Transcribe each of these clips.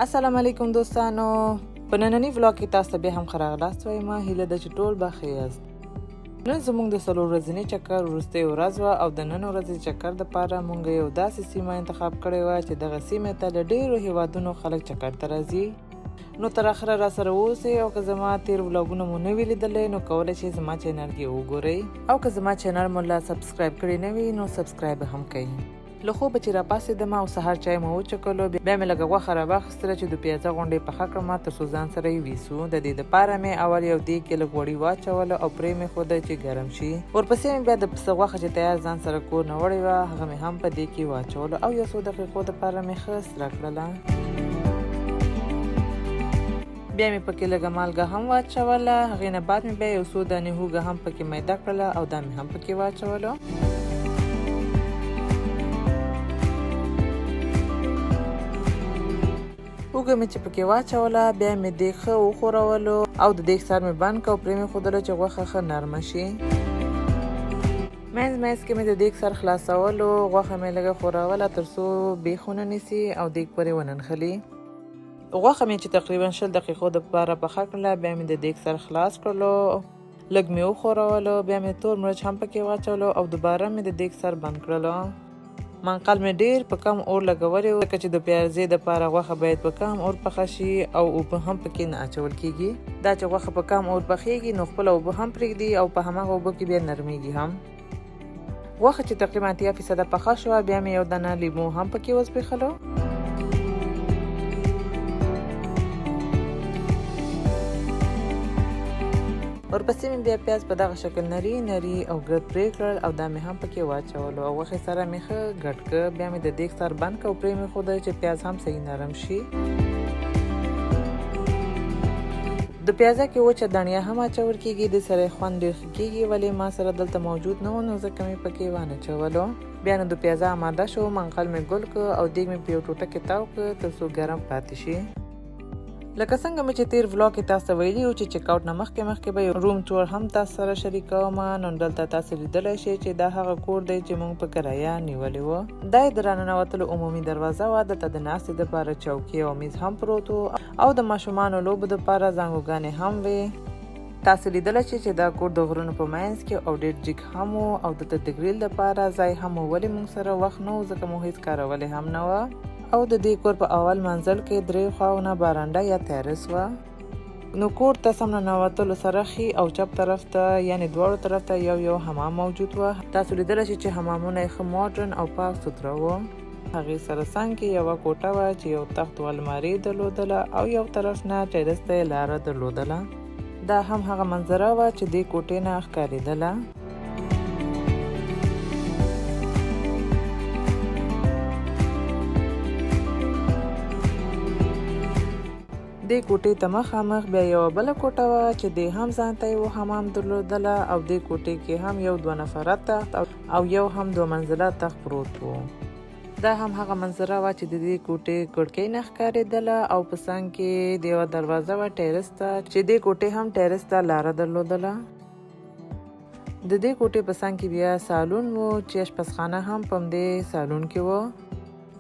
السلام علیکم دوستانو، په ننني ولاګ کې تاسو ته بیا هم ښه راغلاست وایم. هیله ده چې ټول به ښه یاست. نن زموږ د 4 ورځني چکر وروستۍ ورځ وه او د نن ورځې چکر دپاره مونږ یو داسې سیمه انتخاب کړې وه چې دغه سیمې ته له ډېرو هیوادونو خلک چکر ته راځي. نو تر اخره را سره اوسئ او که زما تېر ولاګونه مو نه وي لیدلی نو کولی شئ زما چینل کې وګورئ، او که زما چینل مو لا subscribe کړی نه وي نو subscribe هم کړئ. له خوبه چې راپاڅېدم او سهار چای مو وچکلو، بیا مې لږه غوښه راواخیستله چې د پیازه غونډې پخه کړم تر څو ځان سره یې ویسو. د دې دپاره مې اول یو دیګ کې لږ غوړي واچوله او پرې مې ښوده چې ګرم شي. ورپسې مې بیا د پسه غوښه چې تیار ځان سره کور نه وړې وه هغه مې هم په دیګ کې واچولو او یو څو دقیقو دپاره مې ښه سره کړله. بیا مې پکې لږه مالګه هم واچوله. هغې نه بعد مې بیا یو څو دانې هوږه هم پکې میده کړله او دا مې هم پکې واچولو. هوږه مې چې پکې واچوله بیا مې دیګ ښه وښورولو او د دیګ سر مې بند کړ او پرې مې ښودلو چې غوښه ښه نرمه شي. منځ منځ کې مې د دیګ سر خلاصولو، غوښه مې لږه ښوروله تر څو بیخ ونه نیسي او دیګ پورې ونه نښلي. غوښه مې چې تقریبا 20 دقیقو دپاره پخه کړله بیا مې د دیګ سر خلاص کړلو، لږ مې وښورولو، بیا مې تور مرچ هم پکې واچولو او دوباره مې د دیګ سر بند کړلو. منقل مې ډېر په کم اور لګولی و، ځکه چې د پیازې دپاره غوښه باید په کم اور پخه شي او اوبه هم پکې نه اچول کېږي. دا چې غوښه په کم اور پخېږي نو خپله اوبه هم پرېږدي او په هماغه اوبه کې بیا نرمېږي هم. غوښه چې تقریبا 80% پخه شوه بیا مې یو دانه لیمو هم پکې وزبېښلو. ورپسې مې بیا پیاز په دغه شکل نری نری او ګرد پرې کړل او دا مې هم پکې واچولو او غوښې سره مې ښه ګډ کړ. بیا مې د دیګ سر بند کړ او پرې مې ښوده چې پیاز هم صحیح نرم شي. د پیازه کې وچه دڼیا هم اچول کېږي، دې سره یې خوند ډېر ښه کېږي، ولې ما سره دلته موجود نه و نو ځکه مې پکې وانه چولو. بیا نو د پیازه اماده شو، منقل مې ګل کړ او دیګ مې په یو ټوټه کې تاو کړ تر څو ګرم پاتې شي. لکه څنګه مې چې تیر ولاګ کې تاسو ته ویلي وو چې check out نه مخکې مخکې به یو room tour هم تاسو سره شریکوم. نو دلته تاسو لیدلی شئ چې دا هغه کور دی چې موږ په کرایه نیولی و. دا یې د راننوتلو عمومي دروازه وه. دلته د ناستې دپاره چوکۍ او میز هم پروت و او د ماشومانو لوبو دپاره زانګوګانې هم وې. تاسو لیدلی شئ چې دا کور د غرونو په منځ کې او ډېر جګ هم و او دلته د ګریل دپاره ځای هم و، ولې موږ سره وخت نه و ځکه مو هیڅ کارولی هم نه وه. او د دې کور په اول منزل کې 3 خواو نه بارنډه یا تیرس وه. نو کور ته سم ننوتلو سره ښي او چپ طرف ته یعنې دواړو طرف ته یو یو حمام موجود وه. تاسو لیدلی شئ چې حمامونه یې ښه ماډرن او پاک سوتره وو. هغې سره څنګ کې یوه کوټه وه چې یو تخت او المارۍ درلودله او یو طرف نه ټیرس ته یې لاره درلودله. دا هم هغه منظره وه چې دې کوټې نه ښکارېدله. دې کوټې ته مخامخ بیا یوه بله کوټه وه چې دې هم ځان ته یو حمام درلودله او دې کوټې کې هم یو 2 نفره تخت او یو هم 2 منزله تخت پروت و. دا هم هغه منظره وه چې د دې کوټې کړکۍ نه ښکارېدله او په څنګ کې د یوه دروازه وه ټیرس ته چې دې کوټې هم ټیرس ته لاره درلودله. د دې کوټې په څنګ کې بیا سالون و چې اشپزخانه هم په همدې سالون کې و.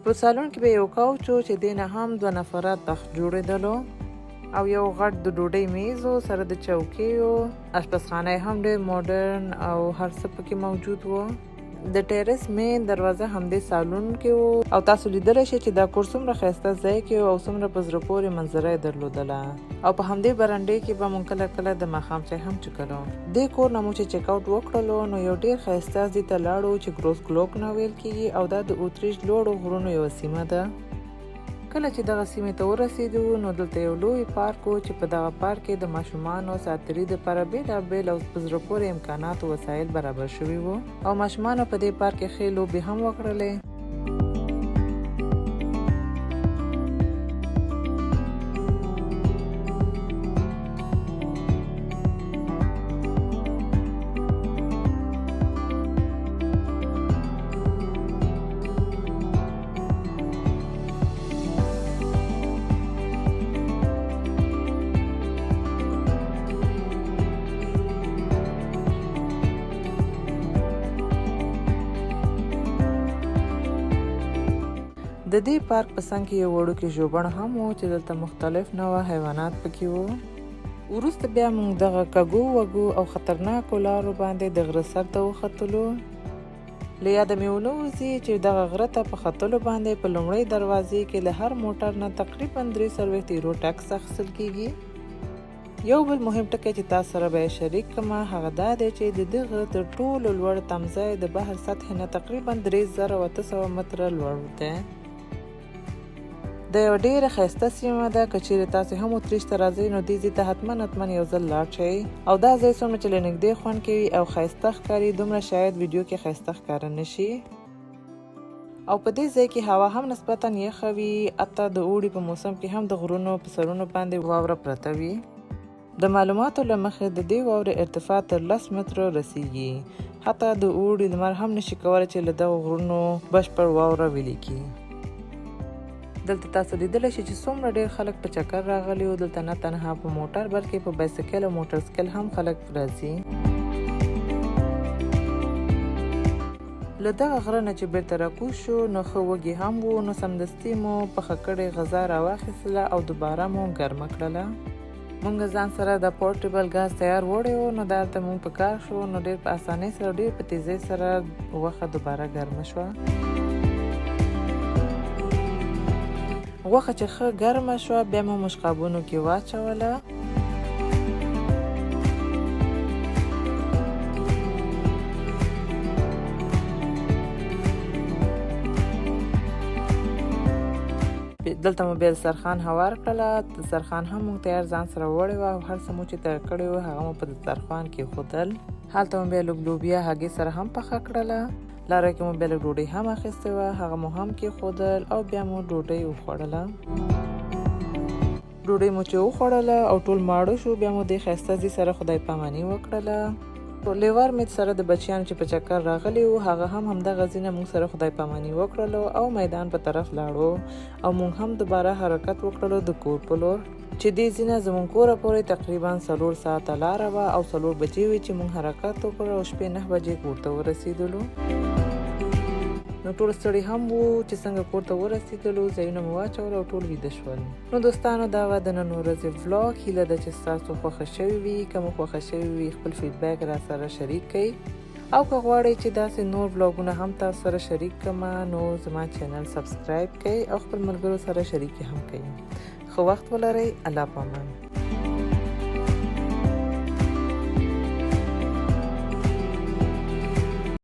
په سالون کې به یو couch و چې دې نه هم 2 نفره تخت جوړېدلو او یو غټ د ډوډۍ میز و سره د چوکیو. اشپزخانه یې هم ډېر ماډرن او هر څه پکې موجود و. د ټیرس مین دروازه همدې سالون کې و او تاسو لیدلی شئ چې دا کور څومره ښایسته ځای کې و او څومره په زړه پورې منظره یې درلودله. او په همدې برنډې کې به مونږ کله کله د ماښام چای هم چکلو. دې کور نه مو چې check out وکړلو نو یو ډېر ښایسته ځای ته لاړو چې ګروس ګلوک نه ویل کېږي او دا د اتریش لوړو غرونو یوه سیمه ده. کله چې دغه سیمې ته ورسېدو نو دلته یو لوی پارک و چې په دغه پارک کې د ماشومانو ساعتري دپاره بېلابېل او په زړه پورې امکانات او وسایل برابر شوي وو او ماشومانو په دې پارک کې ښې لوبې هم وکړلې. د دې پارک په څنګ کې یو وړوکی ژوبڼ هم و چې دلته مختلف نوع حیوانات پکې وو. وروسته بیا موږ دغه کږو وږو او خطرناکو لارو باندې د غره سر ته وختلو. له یاده مې ونه وځي چې دغه غره ته په ختلو باندې په لومړۍ دروازې کې له هر موټر نه تقریبا 43 یورو ټکس اخیستل کیږي. یو بل مهم ټکی چې تاسو سره به یې شریک کړم هغه دا دی چې د دې غره تر ټولو لوړ تمځای د بحر سطحې نه تقریبا 3800 متره لوړ دی. دا یوه ډیره ښایسته سیمه ده، که چیرې تاسو هم اتریش ته راځئ نو دې ځای ته حتما حتما یو ځل لاړ شئ. او دا ځای څومره چې له نږدې خوند کوي او ښایسته ښکاري دومره شاید ویډیو کې ښایسته ښکاره نشي. او په دې ځای کې هوا هم نسبتا یخه وي، حتی د اوړي په موسم کې هم د غرونو په سرونو باندې واوره پرته وي. د معلوماتو له مخې د دې واورې ارتفاع تر 10 مترو رسیږي، حتی د اوړي لمر هم نشي کولی چې له دغو غرونو بشپړ واوره ویلي کړي. دلته تاسو لیدلی شئ چې څومره ډیر خلک په چکر راغلي وو. دلته نه تنها په موټر بلکې په بایسکل او موټرسکل هم خلک راځي. له دغه غره نه چې بیرته راکوز شو نو ښه وږي هم وو، نو سمدستي مو پخه کړې غذا راواخیستله او دوباره مو ګرمه کړله. مونږ ځان سره د پورټیبل ګاز تیار وړی و، نو دا هلته مونږ په کار شو، نو ډیر په اسانۍ سره ډیر په تیزۍ سره غوښه دوباره ګرمه شوه. غوښه چې ښه ګرمه شوه بیا مو مشقابونو کې واچوله. دلته مو بیا دسترخوان هوار کړله. دسترخوان هم موږ تیار ځان سره وړی وه او هر څه مو چې تیار کړی و هغه مو په دسترخوان کې ښودل. هلته مو بیا لږ لوبیا هګۍ سره هم پخه کړله. لاره کې مو بیا لږ ډوډۍ هم اخیستې وه، هغه مو هم کېښودل او بیا مو ډوډۍ وخوړله. ډوډۍ مو چې وخوړله او ټول ماړه شو، بیا مو دې ښایسته ځای سره خدای پاماني وکړله. لیور مې سره د بچیانو چې په چکر راغلي وو هغه هم همدغه ځینه موږ سره خدای پاماني وکړلو او میدان په طرف لاړو او موږ هم دوباره حرکت وکړلو د کور په لور. چې دې ځینه زموږ کوره پورې تقریبا 4 ساعته لاره وه او 4 بجې وې چې موږ حرکت وکړ او شپې 9 بجې کور ته ورسېدلو. نو ټول ستړي هم وو چې څنګه کور ته ورسېدلو، ځایونه مو واچول او ټول ویده شول. نو دوستانو دا وه د نن ورځې ولاګ. هیله ده چې ستاسو خوښه شوې وي. که مو خوښه شوې وي خپل فیډبک را سره شریک کړئ او که غواړئ چې داسې نور ولاګونه هم تاسو سره شریک کړم نو زما چینل سبسکرایب کړئ او خپل ملګرو سره شریک هم کړئ. ښه وخت ولرئ. الله پامان.